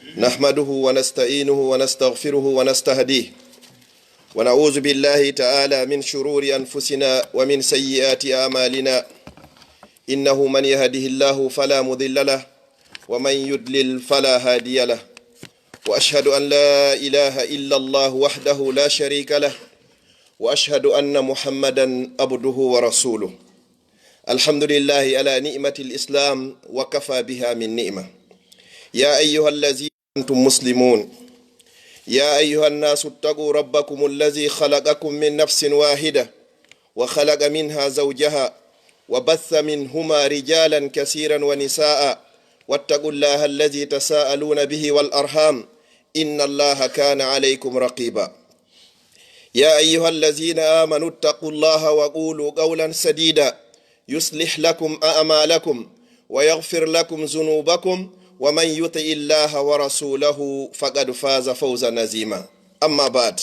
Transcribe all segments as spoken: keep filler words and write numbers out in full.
نحمده ونستعينه ونستغفره ونستهديه، ونعوذ بالله تعالى من شرور أنفسنا ومن سيئات أعمالنا. إنه من يهده الله فلا مضل له، ومن يضلل فلا هادي له. وأشهد أن لا إله إلا الله وحده لا شريك له، وأشهد أن محمدا عبده ورسوله. الحمد لله على نعمة الإسلام وكفى بها من نعمة. يا أيها الذين أنتم مسلمون. يا أيها الناس اتقوا ربكم الذي خلقكم من نفس واحدة وخلق منها زوجها وبث منهما رجالا كثيرا ونساء واتقوا الله الذي تساءلون به والأرحام إن الله كان عليكم رقيبا. يا أيها الذين آمنوا اتقوا الله وقولوا قولا سديدا يصلح لكم أعمالكم ويغفر لكم ذنوبكم ومن يطع الله ورسوله فقد فاز فوزا عظيما. أما بعد.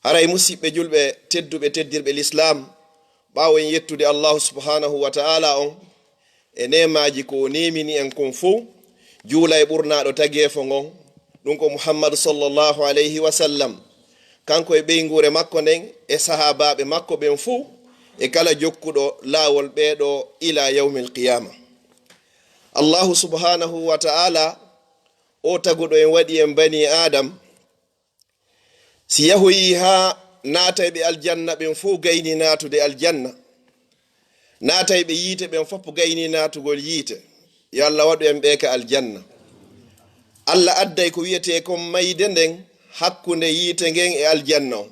Haray musiɓɓe julɓe tedduɓe teddirɓe lislaam, ɓaawo en yettude Allahu subhanahu wa ta'ala on, e neemaaji ko o neemini en kon fow, juula e ɓurnaaɗo tageefo ngon, ɗun ko Muhammadu sallallahu alayhi wa sallam, kanko e ɓeynguure makko nden, e sahaabaaɓe makko ɓen fow, e kala jokkuɗo laawol ɓeeɗo ila yawmil qiyaama. Allahu subhanahu wa ta'ala, o taguɗo en, waɗi en banii Aadam, si yahoyii haa naatayɓe aljanna ɓen fow gayni naatude aljanna, naatayɓe yiite ɓen fow gayni naatugol yiite, yo Alla waɗu en ɓe ka aljanna. Alla adday ko wi'etee kon mayde nden hakkunde yiite ngen e aljanna on.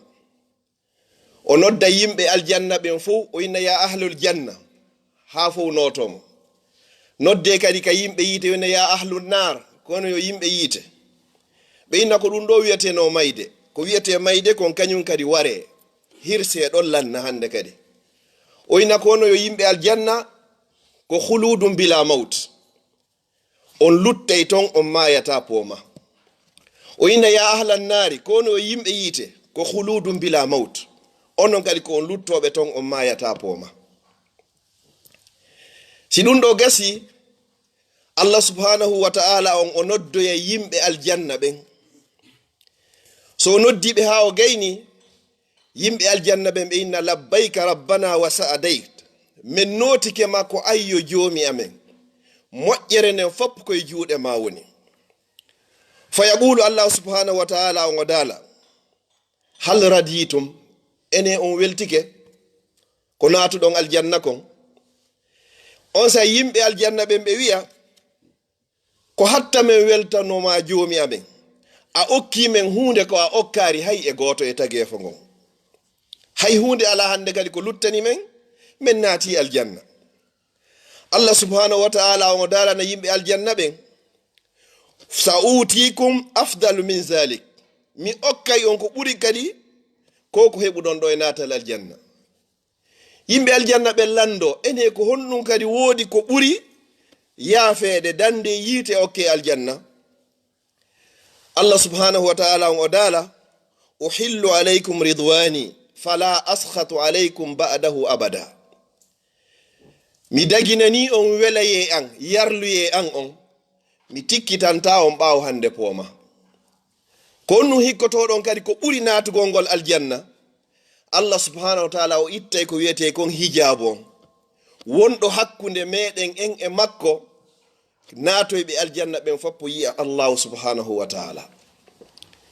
O nodda yimɓe aljanna ɓen fow, o inna, "Yaa ahlul janna," haa fow nootoo mo. Noddee kadi ka yimɓe yiite, o inna, "Yaa ahlun naar," kono yo yimɓe yiite. Ɓe inna, "Ko ɗun ɗoo wi'etenoo mayde, ko wi'etee mayde kon kañun kadi waree, hirsee ɗon lanna hande kadi." O inna, "Kono yo yimɓe aljanna, ko khuluudun bilaa mawt. On luttay ton, on maayataa pooma." O inna, "Yaa ahlan naari," kono yo yimɓe yiite, "ko khuluudun bilaa mawt. Onon kadi ko on luttooɓe ton, on maayataa pooma." Si ɗun ɗoo gasii, Allah subhanahu wa ta'ala on o noddoya yimɓe aljanna ɓen. So o noddii ɓe haa o gaynii, yimɓe aljanna ɓen ɓe inna, "Labbayka rabbana wa sa'adayk." Men nootike ma ko an yo Joomi amen. Moƴƴere nden fow ko e juuɗe maa woni. Fa yaqulu Allah subhanahu wa ta'ala on o daala, "Hal raditum?" Enen on weltike ko naatuɗon aljanna kon? On saa'i yimɓe aljanna ɓen ɓe wi'a, "Ko hatta men weltanoo ma Joomi amen, a okkii men huunde ko a okkaali hay e gooto e tageefo ngon. Hay huunde alaa hande kadi ko luttani men, men naatii aljanna." Allah subhanahu wa ta'ala on o daalana yimɓe aljanna ɓen, "Sa utikum afdalu min zalik." Mi okkay on ko ɓuri kadi ko ko heɓuɗon ɗoo e naatal aljanna. Yimɓe aljanna ɓen lanndoo, "Enee, ko honɗun kadi woodi ko ɓuri yaafeede dande yiite okkee aljanna?" Allah subhanahu wa ta'ala on o daala, "Uhillu alaykum ridwani, fala askhatu alaykum ba'dahu abada." Mi daginanii on welayee an, yarluyee an on, mi tikkitantaa on ɓaawo hande pooma. Ko honɗun hikkotoɗon kadi ko ɓuri naatugol ngol aljanna? Allah subhanahu wa ta'ala o ittay ko wi'etee kon hijaabu on wonɗo hakkunde meɗen en e makko, naatoyɓe aljanna ɓen fow yi'a Allahu subhanahu wa ta'ala.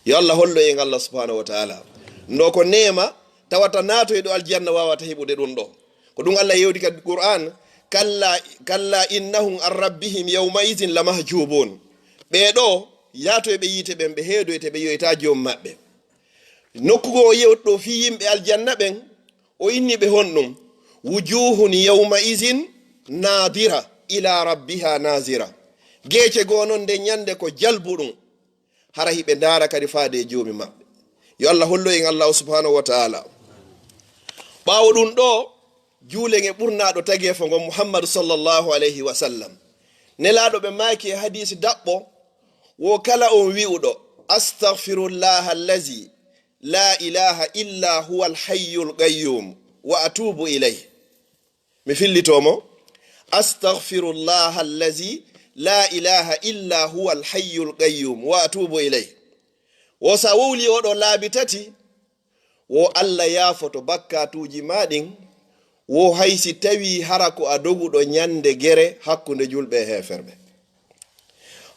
Yo Allah hollo en Allah subhanahu wa ta'ala. No ko neema tawata naatoyɗo aljanna waawata heɓude ɗun ɗoo. Ko ɗun Allah yewdi ka Qur'an, "Kalla, kalla innahum an rabbihim yawma izin lamahjubun." Ɓee ɗoo, yaatoyɓe yiite ɓen, ɓe heedoyte, ɓe yi'oytaa Joomi maɓɓe. Nokku goo o yewti ɗoo fii yimɓe aljanna ɓen, o inni ɓe honɗun? "Wujuhun yawma izin nadira ila rabbiha nazira." Geece goo non nden ñande ko jalbuɗun. Hara hiɓe ndaara kadi faade e Joomi maɓɓe. Yo Allah hollo en Allahu subhanahu wa ta'ala. Ɓaawo ɗun ɗoo, juulen e ɓurnaaɗo tageefo ngon Muhammadu sallallahu alayhi wa sallam. Nelaaɗo ɓe maaki e hadiisi daɓɓo, wo kala on wi'uɗo, "Astaghfirullaha allazi la ilaha illa huwa alhayyul qayyum wa atubu ilayh." Mi fillitoo mo, "Astaghfirullaha allazi la ilaha illa huwa alhayyul qayyum wa atubu ilayh. Wo sa wowli oɗo laabi tati, wo Alla yaafoto bakkaatuuji maa ɗin, wo hay si tawii hara ko a doguɗo ɲande gere hakkunde julɓe e heeferɓe.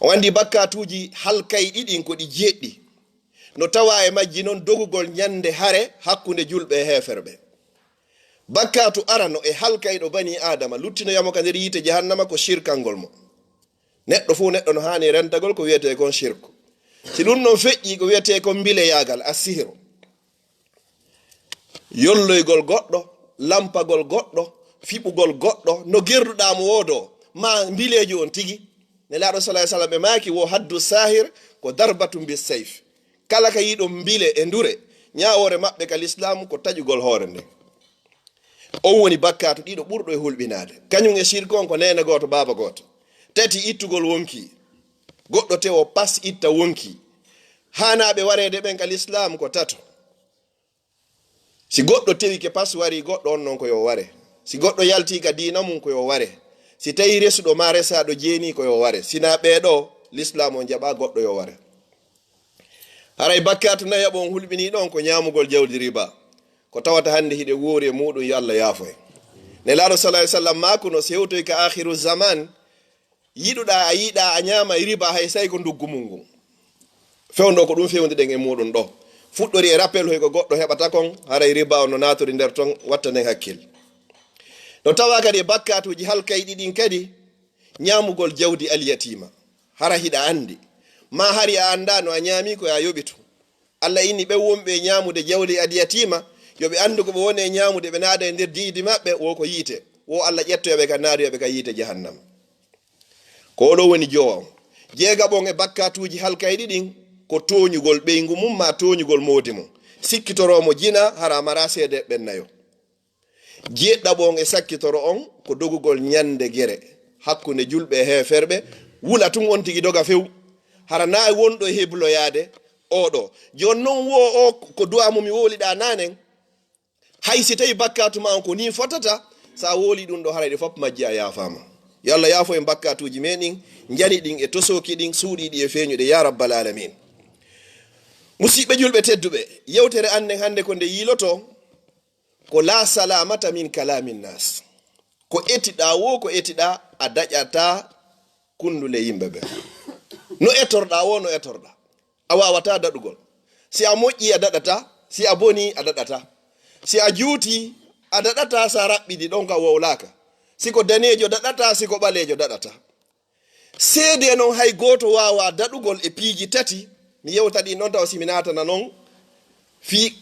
On anndi bakkaatuuji halkayɗi ɗin ko ɗi jeɗɗi. No tawaa e majji non dogugol ɲande hare hakkunde julɓe e heeferɓe. Bakkaatu arano e halkayɗo banii Aadama, luttinoyamo ka nder yiite jahannama ko shirkangol mo. Neɗɗo fow neɗɗo no haani rentagol ko wi'etee kon shirku. Si ɗun non feƴƴii ko wi'etee kon mbileyaagal, assihru. Yolloygol goɗɗo, lampagol goɗɗo, fiɓugol goɗɗo, no gerduɗaa mo woo ɗoo, maa mbileejo on tigi. Nelaaɗo sallallahu alaihi wasallam ɓe maaki wo haddu sahir ko darbatun bis sayf. Kala ka yiɗo mbile e ndure, ɲaawoore maɓɓe ka lislaamu ko taƴugol hoore nden. On woni bakkaatu ɗiɗo ɓurɗo e hulɓinaade. Kaɲun e shirku on ko neene gooto, baaba gooto. Tati, ittugol wonkii. Goɗɗo tewo pas itta wonkii. Haanaaɓe wareede ɓen ka lislaamu ko tato. Si goɗɗo tewike pas warii goɗɗo on non ko yo ware. Si goɗɗo yaltii ka diina mun ko yo ware. Si tawii resuɗo maa resaaɗo jeenii ko yo ware. Si naa ɓee ɗoo, lislaamu on jaɓaa goɗɗo yo ware. Haray bakkaatu nayaɓo on hulɓinii ɗon ko ɲaamugol jawdi riba. Ko tawata hannde hiɗen woori e muuɗun, yo Alla yaafo en. Nelaaɗo sallallahu alaihi wasallam maakuno si hewtoy ka aakhiru zaman, yiɗuɗaa a yiɗaa a ɲaama e riba hay say ko nduggu mun ngun. Fewndo ko ɗun fewndi ɗen e muuɗun ɗoo. Fuɗɗori e rappel hoy ko goɗɗo heɓata kon, haray riba on no naaturi nder ton, watta nden hakkil. No tawaa kadi e bakkaatuuji halkayɗi ɗin kadi, ɲaamugol jawdi alyatiima. Hara hiɗa anndi. Maa hari a anndaa no a ɲaami ko a yoɓi tun. Alla inni ɓen wonɓe e ɲaamude jawdi alyatiima, yo ɓe anndu ko ɓe woni e ɲaamude, ɓe naada e nder diidi maɓɓe, wo ko yiite. Wo Alla ƴettoya ɓe ka naadoya ɓe ka yiite jahannama. Ko oɗo woni jowa on. Jeegaɓo on e bakkaatuuji halkayɗi ɗin, ko tooɲugol ɓeyngu mun maa tooɲugol moodi mun. Sikkitoroo mo jina, hara a maraa seede ɓen nayo. Jeeɗiɗaɓo on e sakkitoro on ko dogugol ɲande gere hakkunde julɓe e heeferɓe, wula tun on tigi doga few. Hara naa e wonɗo e hebloyaade oo ɗoo. Jooni non wo oo ko duwaa mo mi wowliɗaa naanen. Hay si tawii bakkaatu maa on ko nii fotata, si a wowlii ɗun ɗoo haray ɗi fof majji a yaafaama. Yo Alla yaafo en bakkaatuuji men ɗin, njani ɗin e tosooki ɗin, suuɗii ɗi e feeɲuɗe, yaa rabbal aalamiin. Musiɓɓe julɓe tedduɓe, yewtere an nden hannde ko nde yiilotoo, ko laa salaamata min kalaamin naas. Ko etiɗaa woo, ko etiɗaa, a daƴataa kundule yimɓe ɓen. No etorɗaa woo, no etorɗaa, a waawataa daɗugol. Si a moƴƴii, a daɗataa. Si a bonii, a daɗataa. Si a juutii, a daɗataa. Si a raɓɓiɗii, ɗon ka wowlaaka. Si ko daneejo daɗataa, si ko ɓaleejo daɗataa. Seedee non hay gooto waawaa daɗugol e piiji tati. Mi yewta ɗin non tawa si mi naatana non fii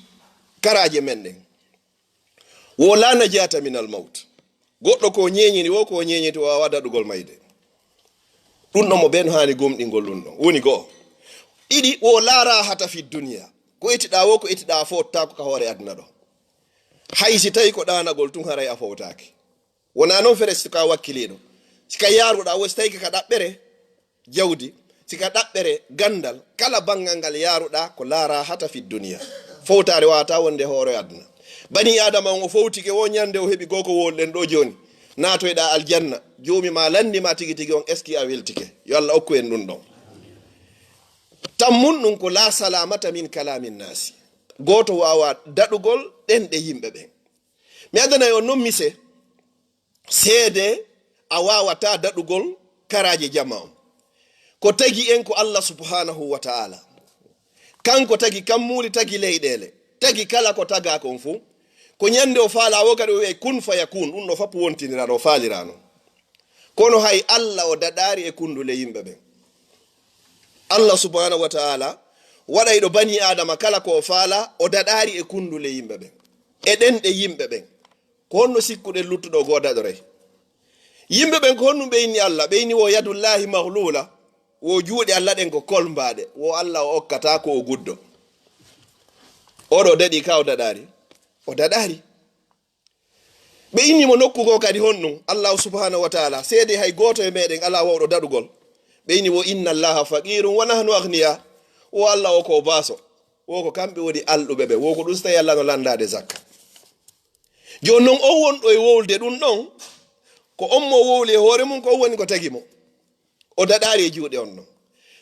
karaaje men ɗen. Wo laa najaata minal mawt. Goɗɗo ko ɲeeɲini woo, ko ɲeeɲiti o waawaa daɗugol mayde. Ɗun ɗon mo ben haani gomɗingol ɗun ɗon. Woni go'o. Ɗiɗi, wo laa raahata fi duniya. Ko etiɗaa woo, ko etiɗaa a fowtaako ka hoore aduna ɗoo. Hay si tawii ko ɗaanagol tun haray a fowtaaki. Wonaa non fere si ko a wakkiliiɗo. Si ka yaaruɗaa woo, si tawii ka ɗaɓɓere jawdi, si ka ɗaɓɓere ganndal, kala banngal ngal yaaruɗaa ko laa raahata fi duniya. Fowtaare waawataa wonde hoore aduna. Banii Aadama on o fowtike woo ɲande o heɓi goo ko wowluɗen ɗoo jooni. Naatoyɗaa aljanna, Joomi maa lanndii ma tigi tigi on, est-ce que a weltike? Yo Alla okku en ɗun ɗon. Tammun ɗun ko laa salaamata min kalaamin naasi. Gooto waawaa daɗugol ɗenɗe yimɓe ɓen. Mi addanay on non mise. Seedee, a waawataa daɗugol karaaje jama on. Ko tagi en ko Alla subhaanahu wa ta'aala. Kanko tagi kammuuli, tagi leyɗeele, tagi kala ko tagaa kon fow. Ko ɲande o faalaa woo kadi o wi'ay kun fayakun, ɗun ɗoo fof wontiniraano, o faaliraano. Kono hay Alla o daɗaali e kundule yimɓe ɓen. Alla subhaanahu wa ta'aala waɗay ɗo banii Aadama kala ko o faalaa, o daɗaali e kundule yimɓe ɓen. E ɗenɗe yimɓe ɓen. Ko honno sikkuɗen luttuɗo goo daɗoray? Yimɓe ɓen ko honɗun ɓe inni Alla? Ɓe inni wo yadullaahi magluula, wo juuɗe Alla ɗen ko kolmbaaɗe, wo Alla o okkataa ko o guddo. Oo ɗoo daɗii kaa o daɗaali? O daɗaali. Ɓe inni mo nokku goo kadi honɗun? Allaahu subhaanahu wa ta'aala, seedee hay gooto e meɗen alaa wawɗo daɗugol. Ɓe inni wo inna Allaaha faqiirun wa nahnu agniyaa, wo Alla o ko o baaso, wo ko kamɓe woni alɗuɓe ɓen, wo ko ɗun si tawii Alla no lanndaade zakka. Jooni non, on wonɗo e wowlude ɗun ɗon, ko on mo wowli e hoore mun, ko on woni ko tagi mo. O daɗaari e juuɗe on non.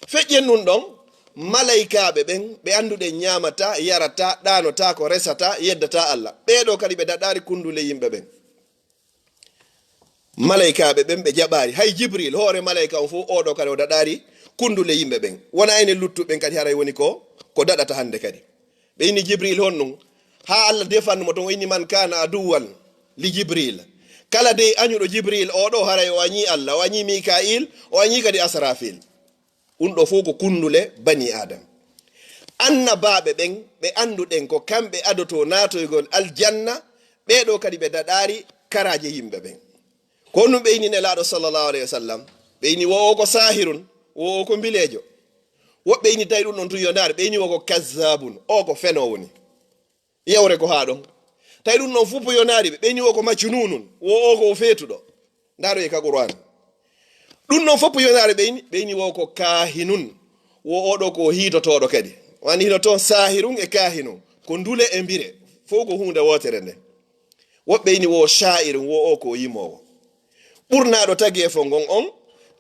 Feƴƴen ɗun ɗon, malaykaaɓe ɓen, ɓe annduɗen ñaamataa, yarataa, ɗaanotaako, resataa, yeddataa Alla. Ɓee ɗoo kadi ɓe daɗaari kundule yimɓe ɓen. Malaykaaɓe ɓen ɓe jaɓaari. Hay Jibril, hoore malayka on fow, oo ɗoo kadi o daɗaari kundule yimɓe ɓen. Wonaa enen luttuɓe ɓen kadi haray woni ko, ko daɗata hannde kadi. Ɓe inni Jibril honɗun? Haa Alla defanno mo ton, o inni, "Man kaana aduwwan li Jibril." Kala dey añuɗo Jibril oo ɗoo, haray o añii Alla, o añii Mikail, o añii kadi Asrafil. Ɗun ɗoo fow ko kundule bani Adam. Annabaaɓe ɓen, ɓe annduɗen ko kamɓe adotoo naatoygol aljanna, ɓee ɗoo kadi ɓe daɗaari karaaje yimɓe ɓen. Ko honɗun ɓe inni Nelaaɗo sallallahu alayhi wa sallam? Ɓe inni wo o ko saahirun, wo o ko mbileejo. Woɓɓe inni tawi ɗun ɗon tun yo ndaar, ɓe inni wo ko kazzaabun, o ko fenoowo ni. Yewre ko haa ɗon. Tawi ɗun ɗon fow yonaali ɓe, ɓe inni wo ko majnuunun, wo o ko feetuɗo. Ndaaroy ka Qur'aan. Ɗun ɗon fow yonaali ɓe inni, ɓe inni wo ko kaahinun, wo o ɗoo ko hiitotooɗo kadi. Wani hino ton saahirun e kaahinun, ko ndule e mbire, fow ko huunde wootere nden. Woɓɓe inni wo shaa'irun, wo o ko yimoowo. Ɓurnaaɗo tageefo ngon on,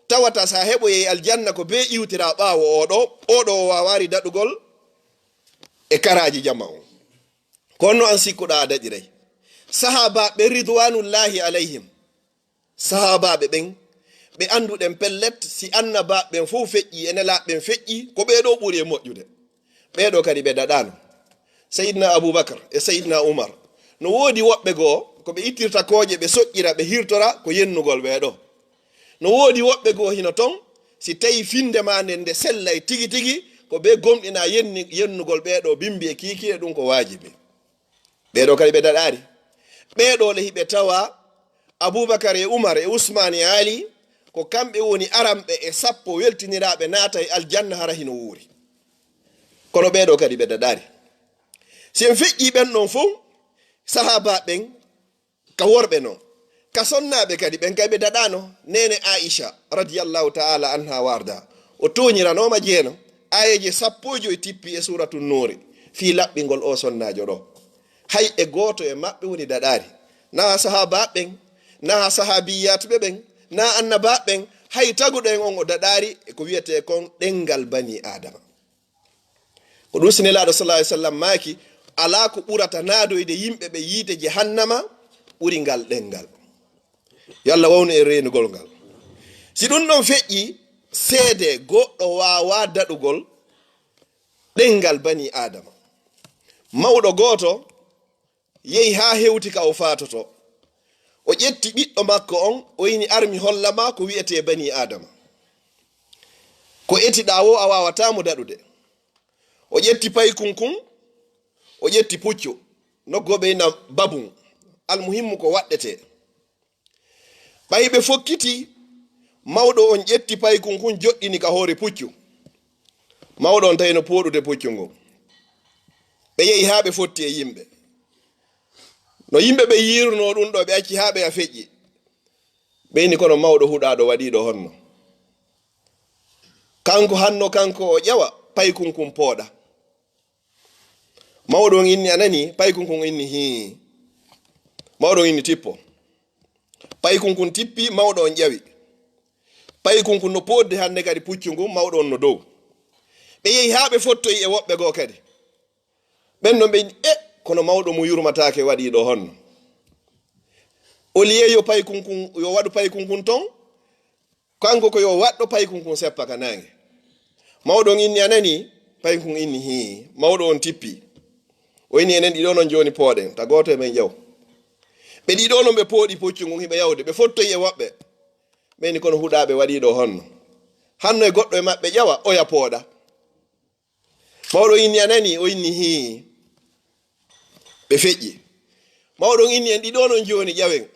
tawata sa heɓoyay aljanna ko bee iwtira ɓaawo oo ɗoo, oo ɗoo o waawaari daɗugol e karaaji jama on. Kono no an sikkuɗaa a daɗiray. Sahaabaaɓe ridwanullahi alayhim, sahaabaaɓe ɓen, ɓe annduɗen pellet, si annabaaɓe ɓen fow feƴƴii, e nelaaɓe ɓen feƴƴii, ko ɓee ɗoo ɓuri e moƴƴude. Ɓee ɗoo kadi ɓe daɗaano. Sayyidina Abubakar e Sayyidina Umar, no woodi woɓɓe goo, ko ɓe ittirta kooƴe, ɓe soƴƴira, ɓe hirtora, ko yennugol ɓee ɗoo. No woodi woɓɓe goo hino ton, si tawi finnde maa nden nde sellay tigi tigi, ko ɓe gomɗinaa yenni-, yennugol ɓee ɗoo bimbi e kiikiiɗe, ɗun ko waajibi. Ɓee ɗoo kadi ɓe daɗaari. Ɓee ɗoo le hiɓe tawa Abubakar e Umar e Usmaan e Ali, ko kamɓe woni aranɓe e sappo weltiniraaɓe naatay aljanna hara hino wuuri. Kono ɓee ɗoo kadi ɓe daɗaari. Si en feƴƴii ɓen ɗon fow, sahaabaaɓe ɓen, ka worɓe non, ka sonnaaɓe kadi, ɓen kay ɓe daɗaano. Neene Aisha, radiyallahu ta'ala anha warda, o tooñiranooma jeeno, aayeeje sappo e jowi tippi e Suuratu Nuuri, fii laɓɓingol oo sonnaajo ɗoo. Hay e gooto e maɓɓe woni daɗaari. Naa sahaabaaɓe ɓen, naa sahaabiyyaat ɓe ɓen, naa annabaaɓe ɓen, hay taguɗo en on o daɗaari e ko wi'etee kon ɗenngal banii Aadama. Ko ɗun si Nelaaɗo sallallahu alaihi wasallam maaki, alaa ko ɓurata naadoyde yimɓe ɓe yiite jahannama ɓuri ngal ɗenngal. Yo Allah wawnu en reenugol ngal. Si ɗun ɗon feƴƴii, seede goɗɗo waawaa daɗugol ɗenngal banii Aadama. Mawɗo gooto yehi haa hewti ka o faatotoo. O ƴetti ɓiɗɗo makko on, o inni, "Ar mi holla ma ko wi'etee banii Aadama." Ko etiɗaa woo a waawataa mo daɗude. O ƴetti paykun kun, o ƴetti puccu, no goo ɓe inna babun. Almuhimmu ko waɗɗetee. Ɓay ɓe fokkitii, mawɗo on ƴetti paykun kun joɗɗini ka hoore puccu. Mawɗo on tawi no pooɗude puccu ngun. Ɓe yehi haa ɓe fotti e yimɓe. No yimɓe ɓe yiirunoo ɗun ɗoo, ɓe acci haa ɓe a feƴƴi. Ɓe inni, "Kono mawɗo huɗaaɗo waɗiiɗo honno? Kanko hanno kanko o ƴawa paykun kun pooɗa." Mawɗo on inni, "A nanii?" Paykun kun inni, "Hii." Mawɗo on inni, "Tippo." Paykun kun tippi, mawɗo on ƴawi. Paykun kun no poodde hannde kadi puccu ngun, mawɗo on no dow. Ɓe yehi haa ɓe fottoyi e woɓɓe goo kadi. Ɓen non ɓe inni, "E, kono mawɗo mo yurmataake waɗiiɗo honno? Au lieu yo paykun kun, yo waɗu paykun kun ton, kanko ko yo waɗɗo paykun kun seppa ka naange." Mawɗo on inni, "A nanii?" Paykun kun inni, "Hii." Mawɗo on tippi. O inni, "Enen ɗiɗo non jooni pooɗen, ta gooto e men ƴaw." Ɓe ɗiɗo non ɓe pooɗi puccu ngun, hiɓe yawde, ɓe fottoyi e woɓɓe. Ɓe inni, "Kono huɗaaɓe waɗiiɗo honno? Hanno e goɗɗo e maɓɓe ƴawa, oya pooɗa." Mawɗo inni, "A nanii?" O inni, "Hii." Ɓe feƴƴi. Mawɗo on inni, "En ɗiɗo non jooni ƴawen."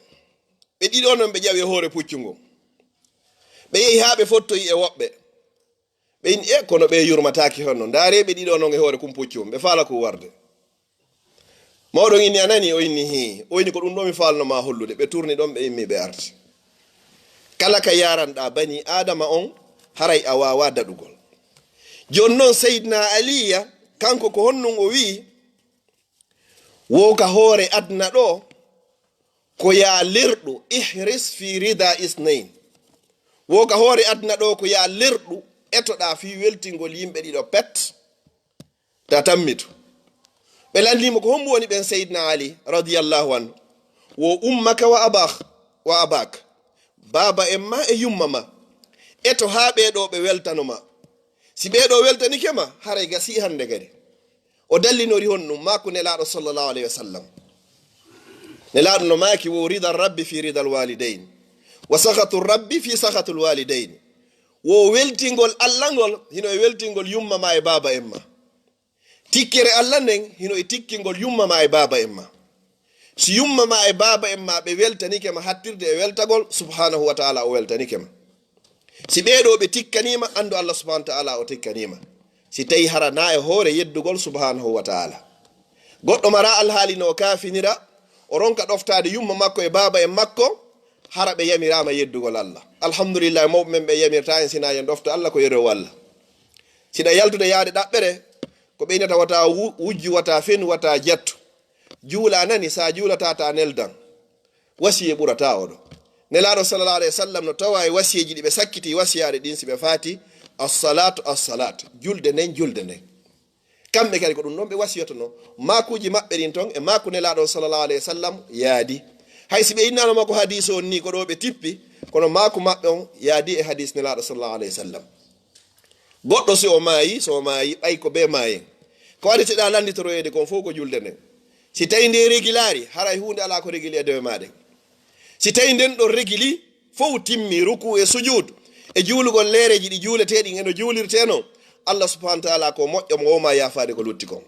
Ɓe ɗiɗo non ɓe ƴawi e hoore puccu ngun. Ɓe yehi haa ɓe fottoyi e woɓɓe. Ɓe inni, "E, kono ɓe yurmataake honno. Ndaaree ɓe ɗiɗo non e hoore kun puccu, ɓe faala kun warde." Mawɗo on inni, "A nanii?" O inni, "Hii." O inni, "Ko ɗun ɗoo mi faalno maa hollude." Ɓe turni ɗon, ɓe immi, ɓe arti. Kala ka yaaranɗaa banii Aadama on, haray a waawaa daɗugol. Jooni non, Seydina Aliya, kanko ko honɗun o wi'i? Wo ka hoore aduna ɗoo, ko yaa lerɗu, ihris fi rida isnayn. Wo ka hoore aduna ɗoo ko yaa lerɗu, etoɗaa fii weltingol yimɓe ɗiɗo pet, ta tammitu. Ɓe lanndii mo ko hombo woni ɓen Seydina Ali radiyallahu anhu. Wo ummaka wa abak, wa abak. Baaba en ma e yumma ma. Eto haa ɓee ɗoo ɓe weltano ma. Si ɓee ɗoo weltanike ma, haray gasii hannde kadi. O dallinori honɗun? Maaku Nelaaɗo sallallahu alayhi wa sallam. Nelaaɗo no maaki wo rida rabbi fi rida alwalidayn, wa sakhatu rabbi fi sakhatu alwalidayn. Wo weltingol Alla ngol hino e weltingol yumma ma e baaba en ma. Tikkere Alla nden hino e tikkingol yumma ma e baaba en ma. Si yumma ma e baaba en ma ɓe weltanike ma hattirde e weltagol, subhanahu wa ta'ala o weltanike ma. Si ɓee ɗoo ɓe tikkaniima, anndu Alla subhanahu wa ta'ala o tikkaniima. Si tawii hara na e hoore yeddugol subhanahu wa ta'ala. Goɗɗo mara alhaali no kaafinira, o ronka ɗoftaade yumma makko e baaba en makko, hara ɓe yamiraama yeddugol Alla. Alhamdulillah, mawɓe men ɓe yamirta en, sina en ɗofta Alla ko yeroowo Alla. Siɗa yaltude yaade ɗaɓɓere, ko ɓeynata wata wu-, wujju, wata fenu, wata jattu. Juula nani, sa juulata ta neldan. Wasiye ɓurata oɗo. Nelaaɗo sallallahu alayhi wa sallam no tawa e wasiyeeji ɗi ɓe sakkiti wasiyaade ɗin si ɓe faati, "As-salatu, as-salat." Julde nden, julde nden. Kamɓe kadi ko ɗum ɗon ɓe wasiyotono. Maakuuji maɓɓe ɗin ton e maaku Nelaaɗo sallallahu alayhi wa sallam yaadi. Hay si ɓe innano ma ko hadiis on ni ko ɗo ɓe tippi, kono maaku maɓɓe on yaadi e hadiis Nelaaɗo sallallahu alayhi wa sallam. Goɗɗo si o maayi, so o maayi, ɓay ko bee maayen. Ko addeteɗaa lannditoroyeede kon fow ko julde nden. Si tawii nde regilaari, haray huunde alaa ko regili e dewe maa ɗen. Si tawii nden ɗon regili fow timmi, rukuu e sujuud, e juulugol leereeji ɗi juuleteeɗin e no juulirtee non, Allah subhanahu wa ta'ala ko moƴƴo mo woma yaafaade ko lutti kon.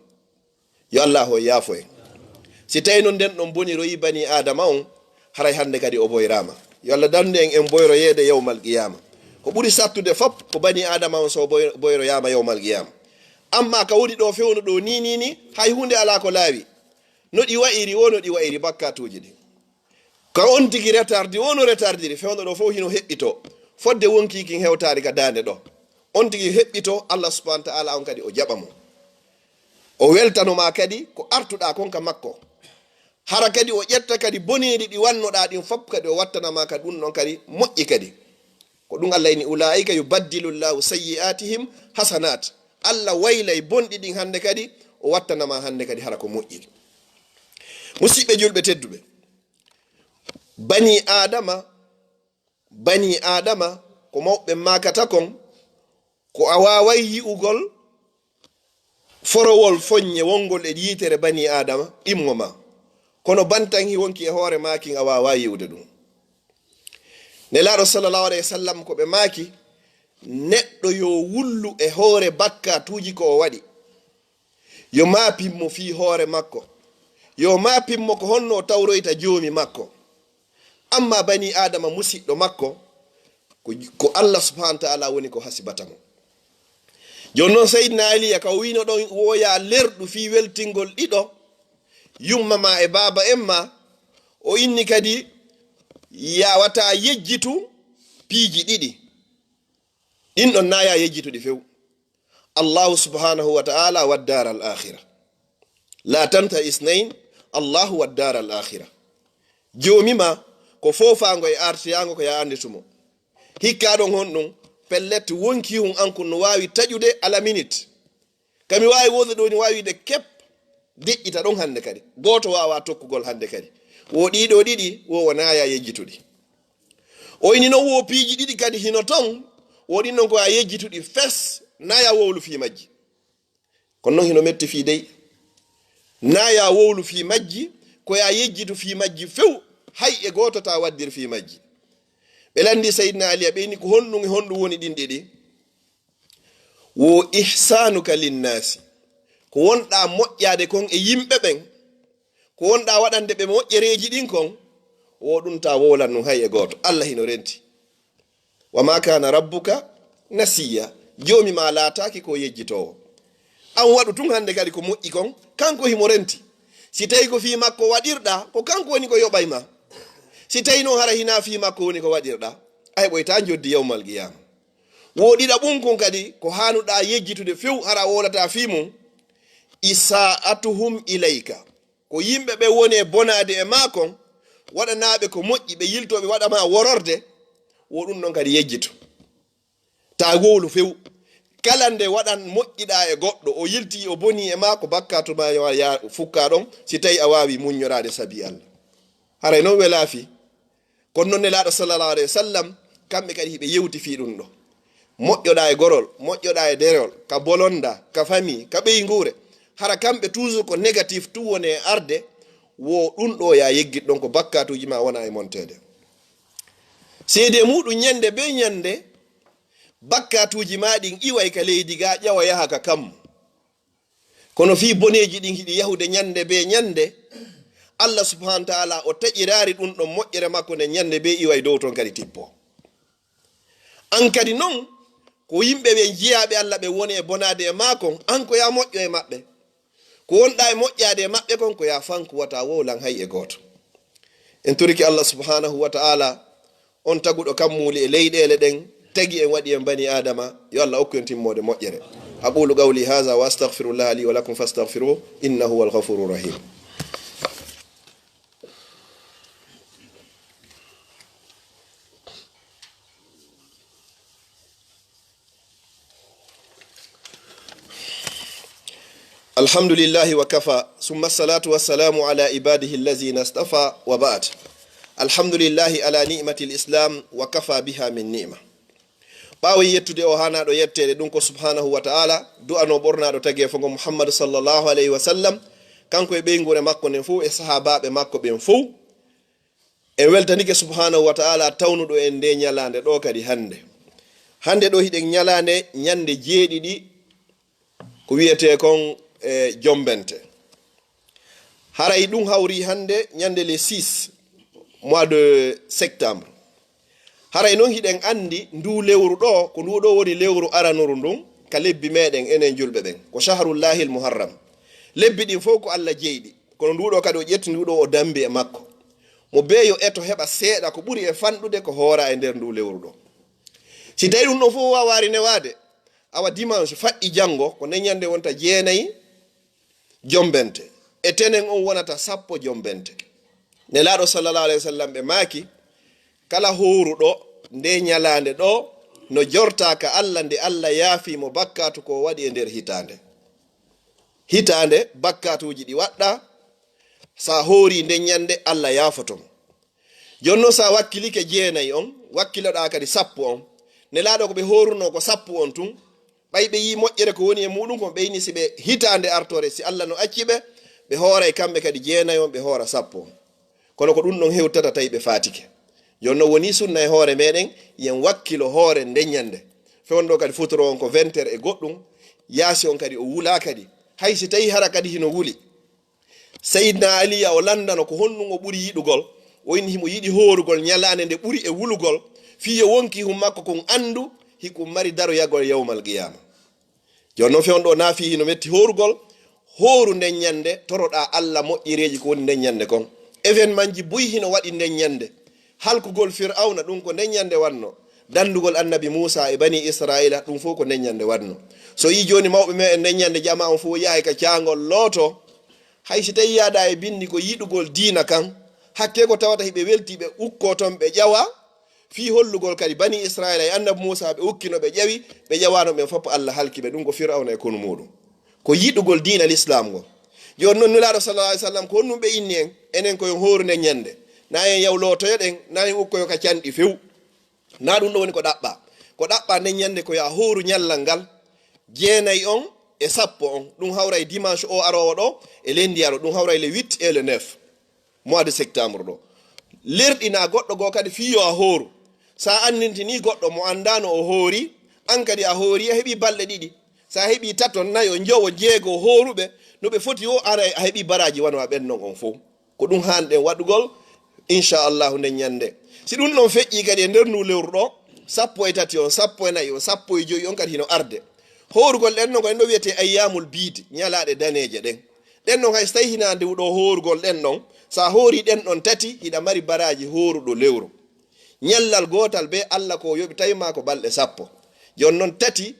Yo Allaahu on yaafo en. Si tawii non nden ɗon boniroyi banii Aadama on, haray hannde kadi o boyraama. Yo Allah dandu en en boyroyeede yawmal qiyaama. Ko ɓuri sattude fop ko banii Aadama on so boy-, boyroyaama yawmal qiyaama. Ammaa ka woni ɗo fewndo ɗo ni, ni, ni, hay huunde alaa ko laawi. No ɗi wa'iri wo, no ɗi wa'iri bakkaatuuji ɗin. Ka on tigi retardi, wo no retardiri, fewndo ɗo fow hino heɓɓitoo. Fodde wonkii kin hewtaari ka daande ɗo. On tigi heɓɓitoo, Allah subhanahu wa ta'ala on kadi o jaɓa mo. O weltano ma kadi ko artuɗaa kon ka makko. Hara kadi o ƴetta kadi boneeji ɗi wannoɗaa ɗin fop kadi o wattana ma kadi ɗum ɗon kadi moƴƴi kadi. Ko ɗum Allah inni, "Ulaa'ika yubaddilu Allahu sayyi'aatihim hasanat." Allah waylay bonɗi ɗin hannde kadi, o wattana ma hannde kadi hara ko moƴƴi. Musiɓɓe julɓe tedduɓe, banii Aadama, banii Aadama, ko mawɓe maakata kon, ko a waaway yi'ugol forowol foɲɲe wongol e yiitere banii Aadama, ɗimmo ma. Kono bantan hi wonki e hoore maa kin a waawaa yi'ude ɗum. Nelaaɗo sallallahu alayhi wa sallam ko ɓe maaki, neɗɗo yo wullu e hoore bakkaatuuji ko o waɗi. Yo maapin mo fii hoore makko. Yo maapin mo ko honno o tawroyta Joomi makko. Ammaa banii Aadama musiɗɗo makko, ko, ko Allah subhanahu wa ta'ala woni ko hasibata mo. Jooni non Sayyidina Aliya ka o wiino ɗon woya lerɗu fii weltingol ɗiɗo, yumma ma e baaba en ma, o inni kadi yaawataa yejjitu piiji ɗiɗi. Ɗin ɗon na ya yejjituɗi few. Allahu subhanahu wa ta'ala wa dar al akhira. La tanta isnayn, Allahu wa dar al akhira. Joomi ma ko foofaango e artiyaango ko ya annditu mo. Hikka ɗon honɗum, pellet wonkii hun an kun no waawi taƴude ala minit. Ka mi waawi wonde ɗo ni waawi de kep, deƴƴita ɗon hannde kadi. Gooto waawaa tokkugol hannde kadi. Wo ɗiɗo ɗiɗi, wo wonaa ya yejjituɗi. O ini non wo piiji ɗiɗi kadi hino ton, wo ɗin non ko ya yejjituɗi fes, na ya wowlu fii majji. Kono non hino metti fii dey. Na ya wowlu fii majji, ko ya yejjitu fii majji few, hay e gooto ta waddir fii majji. Ɓe lanndi Sayyidina Ali, ɓe ini ko honɗum e honɗum woni ɗin ɗiɗi? Wo ihsanuka linnaasi, ko wonɗaa moƴƴaade kon e yimɓe ɓen, ko wonɗaa waɗande ɓe moƴƴereeji ɗin kon, wo ɗum ta wowlan ɗum hay e gooto. Allah hino renti. Wa ma kana rabbuka nasiya, Joomi ma laataaki ko yejjitoowo. An waɗu tun hannde kadi ko moƴƴi kon, kanko himo renti. Si tawi ko fii makko waɗirɗaa, ko kanko woni ko yoɓay ma. Si tawi non hara hinaa fii makko woni ko waɗirɗaa, a heɓoyta njoddi yawmal qiyaama. Wo ɗiɗaɓun kun kadi ko haanuɗaa yejjitude few hara a wowlataa fii mun, isaa'atuhum ilayka. Ko yimɓe ɓe woni e bonaade e maa kon, waɗanaaɓe ko moƴƴi, ɓe yiltoo ɓe waɗa ma wororde, wo ɗun ɗon kadi yejjito. Taa wowlu few. Kala nde waɗan moƴƴiɗaa e goɗɗo, o yiltii, o bonii e maa, ko bakkaatu maa yo a ya-, fukkaa ɗon, si tawii a waawii muññoraade sabii Alla. Haray non welaa fii. Kono non Nelaaɗo sallallahu alayhi wa sallam, kamɓe kadi hiɓe yewti fii ɗun ɗoo. Moƴƴoɗaa e gorol, moƴƴoɗaa e derol, ka bolonda, ka famii, ka ɓeynguure. Hara kamɓe toujours ko négatif tun woni e arde, wo ɗun ɗoo yo a yeggit ɗon ko bakkaatuuji maa wona e monteede. Seedee muuɗun ñande bee ñande, bakkaatuuji maa ɗin iway ka leydi gaa ƴawa yaha ka kammu. Kono fii boneeji ɗin hiɗi yahude ñande bee ñande, Alla subhaanahu wa ta'aalaa o taƴiraali ɗun ɗon moƴƴere makko nden ñande bee iway dow ton kadi tippoo. An kadi non, ko yimɓe ɓen jiyaaɓe Alla ɓen woni e bonaade e maa kon, an ko yo a moƴƴo e maɓɓe. Ko wonɗaa e moƴƴaade e maɓɓe kon, ko yo a fanku wata wowlan hay e gooto. En torike Alla subhaanahu wa ta'aalaa, on taguɗo kammuuli e leyɗeele ɗen, tagi en, waɗi en banii Aadama, yo Alla okku en timmoode moƴƴere. أقول قولي هذا وأستغفر الله لي ولكم فاستغفروه إنه هو الغفور الرحيم. الحمد لله وكفى، ثم الصلاة والسلام على عباده الذين اصطفى، وبعد. الحمد لله على نعمة الإسلام، وكفى بها من نعمة. Ɓaawo yettude o haanaaɗo yetteede, ɗun ko subhaanahu wa ta'aalaa, du'anoo ɓornaaɗo tageefo ngon Muhammadu sallallahu alayhi wa sallam, kanko e ɓeynguure makko nden fow, e sahaabaaɓe makko ɓen fow. En weltanike subhaanahu wa ta'aalaa tawnuɗo en ndee ñalaande ɗoo kadi hannde. Hannde ɗoo hiɗen ñalaande ñande jeeɗiɗi, ko wi'etee kon e jombente. Haray ɗun hawri hannde ñande le six mois de septembre. Haray non hiɗen anndi nduu lewru ɗoo, ko nduu ɗoo woni lewru aranuru ndun ka lebbi meɗen enen julɓe ɓen. Ko shahrullahil muharram. Lebbi ɗin fow ko Alla jeyɗi. Kono nduu ɗoo kadi o ƴetti nduu ɗoo o dambi e makko. Mo bee yo eto heɓa seeɗa ko ɓuri e fanɗude ko hoora e nder nduu lewru ɗoo. Si tawii ɗun ɗon fow waawaali newaade, awa dimanche faɗɗi janngo, ko nden ñande wonta jeenayi jombente. E tenen on wonata sappo jombente. Nelaaɗo sallallahu alayhi wa sallam ɓe maaki, kala hooruɗo ndee ñalaande ɗoo no jortaa ka Alla nde Alla yaafii mo bakkaatu ko o waɗi e nder hitaande. Hitaande bakkaatuuji ɗi waɗɗaa, sa hoorii nden ñande Alla yaafoto mo. Jooni non, sa wakkilike jeenayi on, wakkiloɗaa kadi sappo on. Nelaaɗo ko ɓe hoorunoo ko sappo on tun. Ɓay ɓe yi'i moƴƴere ko woni e muɗum, ko ɓe inni si ɓe hitaande artore, si Alla no acci ɓe, ɓe hooray kamɓe kadi jeenayi on, ɓe hoora sappo on. Kono ko ɗum ɗon hewtata tawi ɓe faatike. Jooni non wonii sunna e hoore meɗen, yen wakkilo hoore nden ñande. Fewndo kadi futuro on ko vingt heures e goɗɗum, yaasi on kadi o wulaa kadi. Hay si tawi hara kadi hino wuli. Sayyidina Aliya o landano ko honɗum o ɓuri yiɗugol. O inni himo yiɗi hoorugol ñalaande nde ɓuri e wulugol, fii yo wonkihun makko kun andu hikun mari daroyagol yawmal qiyaama. Jooni non fewndo o naafii hino metti hoorugol, hooru nden ñande, toroɗaa Alla moƴƴereeji ko woni nden ñande kon. Événementji buy hino waɗi nden ñande. Halkugol Fir'awna, ɗum ko nden ñande wanno. Dandugol Annabi Muusa e Banii Israa'iila, ɗum fow ko nden ñande wanno. So yii jooni mawɓe meɗen nden ñande, jamaa on fow yahay ka caangol looto. Hay si tawii yaadaa e binndi ko yiɗugol diina kan, hakkee ko tawata hiɓe weltii ɓe ukkoo ton ɓe ƴawa, fii hollugol kadi Banii Israa'iila e Annabi Muusa ɓe ukkino ɓe ƴawi, ɓe ƴawaano ɓen fow Alla halki ɓe, ɗum ko Fir'awna e konu muuɗum. Ko yiɗugol diina Lislaam ngon. Jooni non Nulaaɗo sallallaahu alayhi wa sallam, ko honɗum ɓe inni en? Enen ko yo hooru nden ñande. Na en yaw lootoyoɗen, na en ukkoyo ka canɗi few. Na ɗum ɗo woni ko ɗaɓɓaa. Ko ɗaɓɓaa nden ñande ko yo a hooru ñallal ngal, jeenay on e sappo on. Ɗum hawra e dimanche o aroowo ɗo, e lenndi aro, ɗum hawra e le huit et le neuf mois de septembre ɗo. Lerɗinaa goɗɗo goo kadi fii yo a hooru. Sa anndintinii goɗɗo mo anndaano o hoori, an kadi a hoori, a heɓii balɗe ɗiɗi. Sa heɓii tato, nayo, njowo, jeego hooruɓe, no ɓe foti o ara a heɓii baraaji wano a ɓen non on fow. Ko ɗum haanɗen waɗugol, inchallahu, nden ñande. Si ɗum ɗon feƴƴii kadi e nder ndu lewru ɗo, sappo e tati on, sappo e nayi on, sappo e jowi on kadi hino arde. Hoorugol ɗen ɗon ko ɗen ɗo wiyetee ayyaamul biid, ñalaaɗe daneeje ɗen. Ɗen ɗon hay so tawii hinaa ndu ɗo hoorugol ɗen ɗon, sa hoorii ɗen ɗon tati, hiɗa mari baraaji hooruɗo lewru. Ñallal gootal bee Alla ko o yoɓitay maa ko balɗe sappo. Jooni non tati,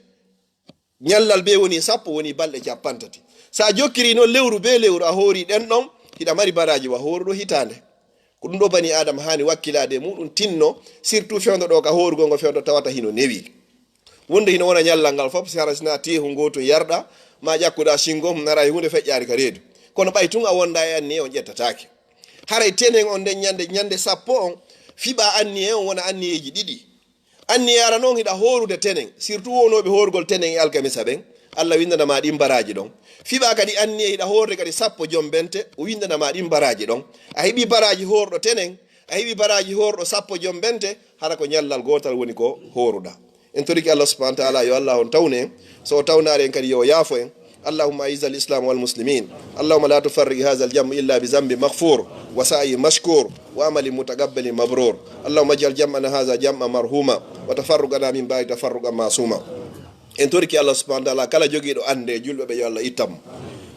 ñallal bee woni sappo, woni balɗe cappanɗe tati. Sa jokkirii non lewru bee lewru a hoorii ɗen ɗon, hiɗa mari baraaji wa hooruɗo hitaande. Ko ɗum ɗoo banii Aadama haani wakkilaade e muuɗum, tinno, surtout fewndo ɗoo ka hoorugol ngo, fewndo tawata hino newi. Wonde hino wona ñallal ngal fof, si hara sinaa teehu ngootun yarɗa, maa ƴakkuɗaa shingo, hum, nara hay huunde feƴƴaali ka reedu. Kono ɓay tun a wondaa e anniyee, on ƴettataake. Haray tenen on nden ñande, ñande sappo on, fiɓaa anniyee on wona anniyeeji ɗiɗi. Anniyee arano on hiɗa hoorude tenen, surtout wonooɓe hoorugol tenen e alkamisa ɓen, Alla winndana maa ɗin baraaji ɗon. Fiɓaa kadi anniyee hiɗa hoorde kadi sappo jombente, o winndana maa ɗin baraaji ɗon. A heɓii baraaji hoorɗo tenen, a heɓii baraaji hoorɗo sappo jombente, hara ko ñallal gootal woni ko hooruɗaa. En torike Allah subhanahu wa ta'ala, yo Allah on tawne en. So o tawnaali en kadi, yo o yaafo en. اللهم أعز الإسلام والمسلمين. اللهم لا تفرق هذا الجمع إلا بذنب مغفور وسعي مشكور وعمل متقبل مبرور. اللهم اجعل جمعنا هذا جمعا مرحوما وتفرقنا من بعده تفرقا معصوما. En torike Allah subhanahu wa ta'ala, kala jogiiɗo annde e julɓe ɓe, yo Allah ittan mo.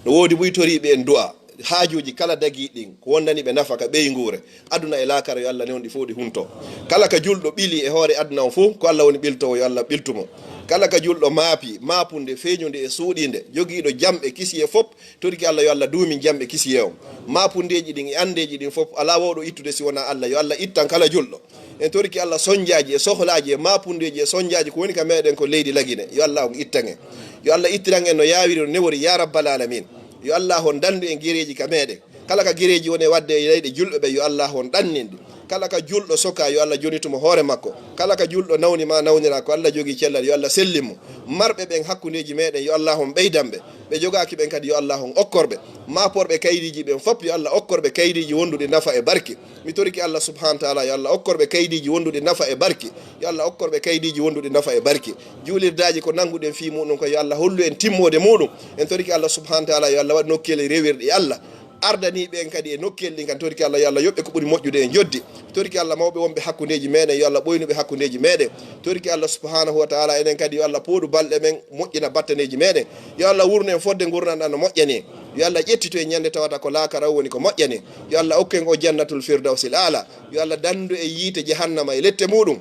No woodi buy toriiɓe en du'a. Haajuuji kala dagiiɗi ɗin, ko wondani ɓe nafa ka ɓeynguure, aduna e laakara, yo Allah newnu ɗi fow ɗi hunto. Kala ka julɗo ɓili e hoore aduna on fow, ko Allah woni ɓiltoowo, yo Allah ɓiltu mo. Kala ka julɗo maapi, maapunde, feeñunde e suuɗiinde, jogiiɗo jam e kisiyee fow, torike Allah, yo Allah duumin jam e kisiyee on. Maapundeeji ɗin e anndeeji ɗin fow, alaa wowɗo ittude si wonaa Allah, yo Allah ittan kala julɗo. En torike Allah sonjaaji e sohlaaji e maapundeeji e sonjaaji ko woni ka meɗen ko leydi Lagine. Yo Allah on ittan en. Yo Allah ittiran en no yaawiri, no newori, ya rabbal alamin. Yo Allah on dandu en gereeji ka meɗen. Kala ka gereeji woni e waɗde e leyɗe julɓe ɓen, yo Allah on ɗannin ɗi. Kala ka julɗo soka, yo Allah jonitu mo hoore makko. Kala ka julɗo nawni maa nawnira, ko Allah jogii cellal, yo Allah sellin mo. Marɓe ɓen hakkundeeji meɗen, yo Allah on ɓeydan ɓe. Ɓe jogaaki ɓen kadi, yo Allah on okkor ɓe. Maaporɓe kaydiiji ɓen fow, yo Allah okkor ɓe kaydiiji wonduɗi nafa e barke. Mi torike Allah subhanahu wa ta'ala, yo Allah okkor ɓe kaydiiji wonduɗi nafa e barke. Yo Allah okkor ɓe kaydiiji wonduɗi nafa e barke. Juulirdaaji ko nannguɗen fii muɗum ko, yo Allah hollu en timmoode muɗum. En torike Allah subhanahu wa ta'ala, yo Allah waɗ nokkeeli rewirɗi Allah. Ardaniiɓe en kadi e nokkeeli ɗin kan, torike Allah, yo Allah yoɓ ɓe ko ɓuri moƴƴude e njoddi. Torike Allah mawɓe wonɓe hakkundeeji meɗen, yo Allah ɓoynu ɓe hakkundeeji meɗen. Torike Allah subhanahu wa ta'ala, enen kadi, yo Allah pooɗu balɗe men, moƴƴina battaneeji meɗen. Yo Allah wurnu en fodde ngurndan ɗan no moƴƴani en. Yo Allah ƴettito en ñande tawata ko laakara woni ko moƴƴani en. Yo Allah okku en o jannatul firdawsil aala. Yo Allah dandu e yiite jahannama e lette muɗum.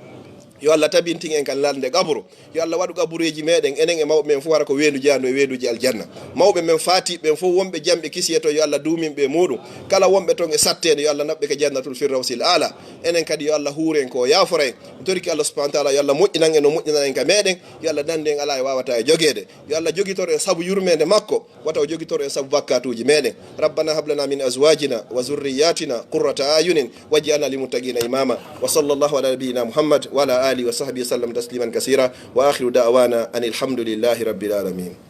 Yo Allah tabintin en ka ladde qabru. Yo Allah waɗu qabureeji meɗen, enen e mawɓe men fow, hara ko weendu jaandu e weenduuji aljanna. Mawɓe men faatiiɓe ɓen fow, wonɓe jam e kisiyee ton, yo Allah duumin ɓe e muɗum. Kala wonɓe ton e satteende, yo Allah naɓ ɓe ka jannatul firdawsil aala. Enen kadi, yo Allah huuru en ko o yaafora en. En torike Allah subhanahu wa ta'ala, yo Allah moƴƴinan en no moƴƴinana en ka meɗen. Yo Allah dandu en alaa e waawataa e jogeede. Yo Allah jogitor en sabu yurmeende makko. Wata o jogitor en sabu bakkaatuuji meɗen. ربنا هب لنا من أزواجنا وذرياتنا قرة أعين واجعلنا للمتقين إماما. وصلى الله على نبينا محمد وعلى آله وصحبه وسلم تسليما كثيرا. وآخر دعوانا أن الحمد لله رب العالمين.